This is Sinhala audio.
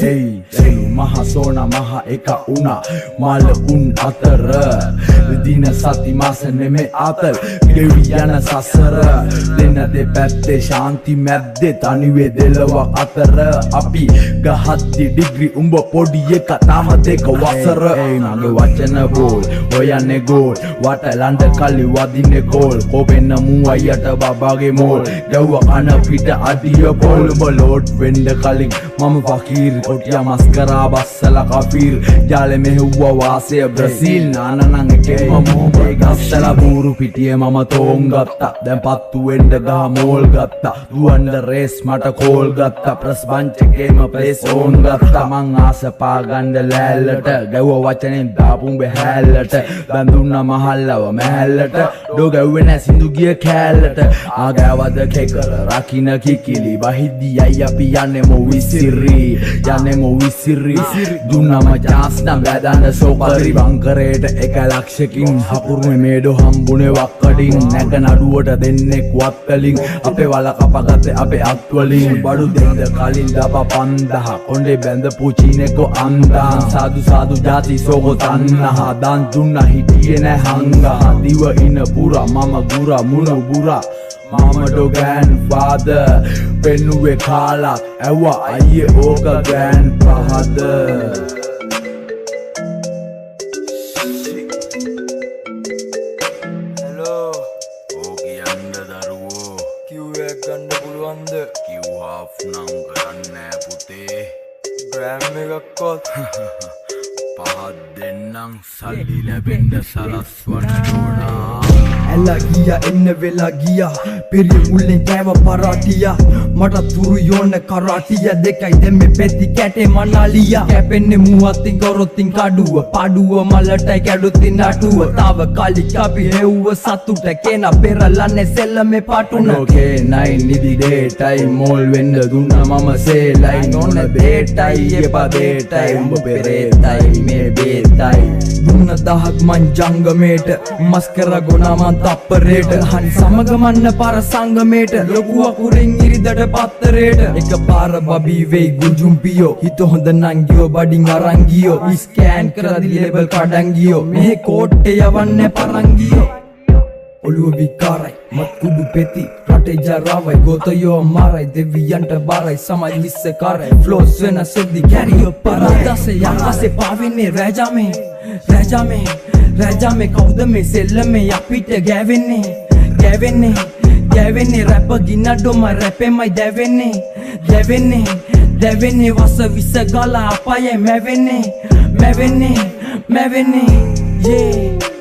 එයි එයි මහ සෝන මහ එක උනා මල උන් අතර දින සති මාස නෙමේ අතල් ගෙවි යන සසර දෙන්න දෙපැත්තේ ශාන්ති මැද්දේ තනිවේ දෙලොවක් අතර අපි ගහද්දි ඩිග්‍රී උඹ පොඩි එක තාම 2 වසර. එයි මගේ වචන බෝල් හොයන්නේ ගෝල් වට ලන්ඩ කල්ලි වදින්නේ කෝල් කොපෙන්න මූ අයියට බබාගේ මෝල් ගැව්ව කන පිට අඩිය පොල්. උඹ ලෝඩ් වෙන්න කලින් මම ෆකීර් කොටියා මස්කරා බස්සලා කෆීර් ජාලෙ මෙහෙව්වා වාසය බ්‍රසීල් නානනං එකෙන්ම මොහොතේ ගස්සලා බූරු පිටියේ මම තෝන් ගත්තා. දැන් පත්තු වෙන්න ගහ මෝල් ගත්තා. දුවන්න රේස් මට කෝල් ගත්තා. ප්‍රස් බංච් එකේම ප්ලේස් ඕන් ගත්තා. මං ආස පා ගන්න ලෑල්ලට ගැව්ව වචනෙන් දාපු උඹ හැල්ලට දන් දුන්නා මහල්ලව මැහැල්ලට ඩෝ ගැව්වේ නෑ සින්දු ගිය කෑල්ලට ආගෑවද කෙකර රකින්න කිකිලි බහිද්දි අයි අපි යන්නේ මො විසිරි යන්නේ මො විසිරි දුන්නම චාන්ස් නම් බෑදන්න සෝකරි බංකරේට 1 ලක්ෂකින් හකුරුනේ මේඩෝ හම්බුනේ වක්කඩින් නැක නඩුවට දෙන්නෙක් වත්තලින් අපේ වල කපගත්තේ අපේ අත්වලින් බඩු දෙන්න කලින් දප 5000 කොණ්ඩේ බැඳපු චීනෙකෝ අන්දා සාදු සාදු ජාති සෝකෝ තන්නහා දන් දුන්නා හිටියේ නෑ හංගහ දිව ඉන පුරා මම ගුරා මුණු බුරා මම ඩෝ ග්‍රෑන්ඩ් ෆාදර් පෙන්නුවේ කාලක් ඇව්වා අයියේ ඕක ග්‍රෑන්ඩ් පහද. හැලෝ. ඕ කියන්න දරුවෝ. කිව්වයක් ගන්න පුළුවන්ද? කිව් හාෆ් නම් කරන්නේ නෑ පුතේ. ග්‍රෑම් එකක්වත්. පහක් දෙන්නම් සල්ලි ලැබෙන්න සලස්වන්න ඕනා. ඇල්ලා ගියා එන්න වෙලා ගියා පෙරිය මුල්ලෙන් කෑව පරාටියා මට තුරු යෝන කරාටිය දෙකයි දැම්මේ පෙති කැටේ මනාලියා කැපෙන්නේ මුවත්ින් කරොත්තින් කඩුව පාඩුව මලටයි කැඩුත්තින් නටුව තාව කාලික අපි හෙව්ව සතුට කෙනා පෙරලන්නේ සෙල්ලමේ පාටුන. ඕකේ නයින් නිදි ඩේටයි මෝල් වෙන්න දුන්නා මම සේලයි ඕන බේටයි එපා බේටයි උඹ පෙරේතයි මේ බේතයි. දුන්න 1000ක් මං ජංගමේට මස්කර ගොනා මං තප්පරේට හනි සමග මන්න පාර සංගමේට ලොකු අකුරින් ඉරිදට පත්තරේට එක පාර බබී වෙයි ගුජුම් පියෝ හිත හොඳ නංගියෝ බඩින් අරන් ගියෝ ස්කෑන් කරදි ලේබල් කඩන් ගියෝ මෙහෙ කෝට්ටේ යවන්නේ පරංගියෝ ඔළුව විකාරයි මත් කුඩු පෙති රටේ ජරාවයි ගෝතයෝ අමාරයි දෙවියන්ට බාරයි සමයි විස්සකාරයි ෆ්ලෝස් වෙනස් වෙද්දි කැරියෝ පරයි දසේ ආකාසේ පාවෙන්නේ රෑජාමේ රෑජාමේ රෑජාමේ කවුද මේ සෙල්ලමේ අපිට ගෑවෙන්නේ ගෑවෙන්නේ ගෑවෙන්නේ රැප ගින්නඩොම රැපෙමයි දැවෙන්නේ දැවෙන්නේ දැවෙන්නේ වස විස ගාලා අපායේ මැවෙන්නේ මැවෙන්නේ මැවෙන්නේ. Yeah.